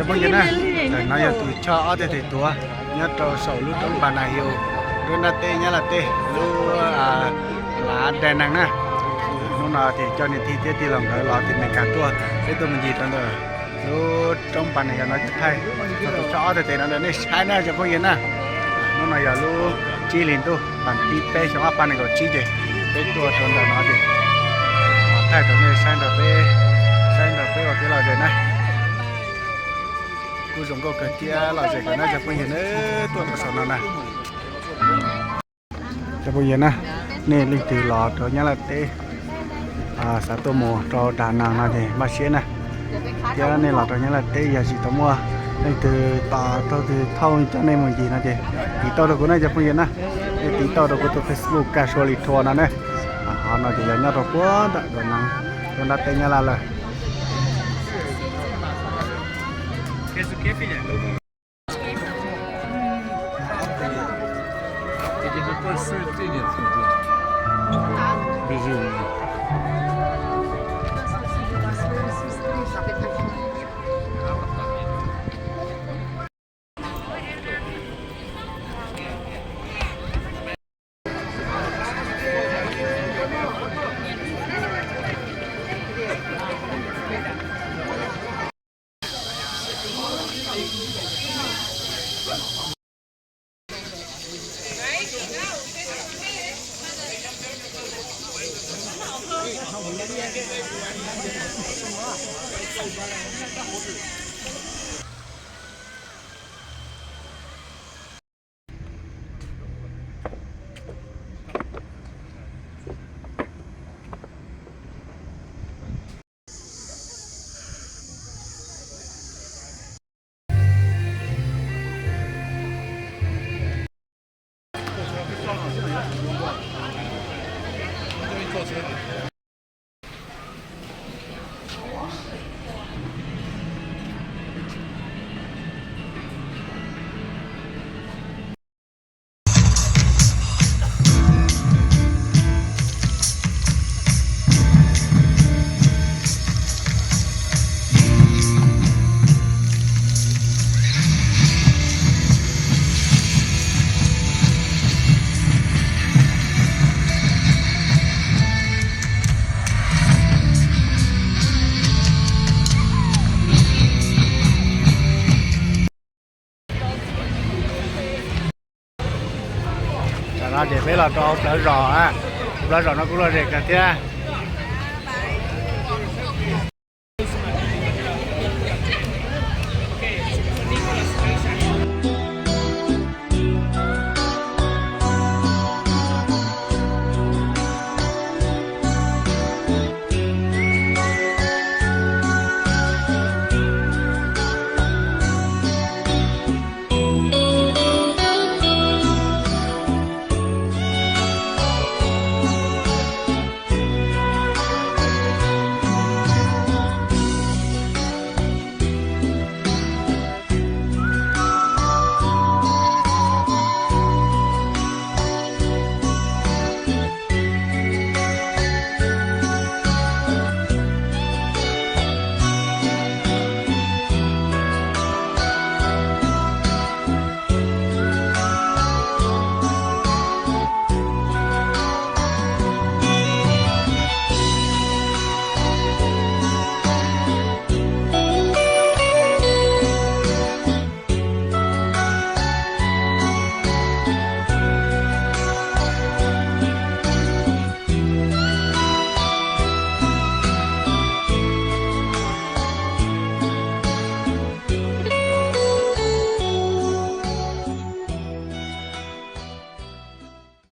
Phooj ywg na, ntawm no yog tus choj ob teg tes tuav nyob rau saum lub roob Pas Nas Yos, lub nrab teb Nyab Laj teb, lub Lav Dai Neeg na. Hnub no ces coj niam tij thiab tij laug nkawd los tim Meskas tuaj, peb tuaj mus ncig rau ntawm lub roob Pas Nas Yos no thaij txog tus choj ob teg tes no rau nej saib na cov phooj ywg na. Hnub no yog lub tsib hlis ntuj vas thib peb xyoo ob phav nees nkaum tsib ces peb tuaj rau ntawm no ces thaij rau nej saib nrog peb, saib nrog peb ua kev lom zem na. Kuj zoo nkauj kawg thiab lom zem kawg na cov phooj ywg na, tuaj rau saum no na. Cov phooj ywg na, nej leej twg los rau Nyab Laj teb, xav tuaj mus rau Dai Neeg no ces npaj siab na. Thiab nej los rau Nyab Laj teb yog tsis tau muaj leej twg tos, leej twg thauj coj nej mus ncig no ces tiv tauj rau kuv na cov phooj ywg na. Nej tiv tauj rau kuv tus Facebook Kaj Sua Lis Thua no ne. Qhov no ces yog nyob rau puag nram Dai Neeg, rau nrab teb Nyab Laj lawm. Tam no ces peb los rau hauv plawv zos, plawv zos no kuj lom zem kawg thiab.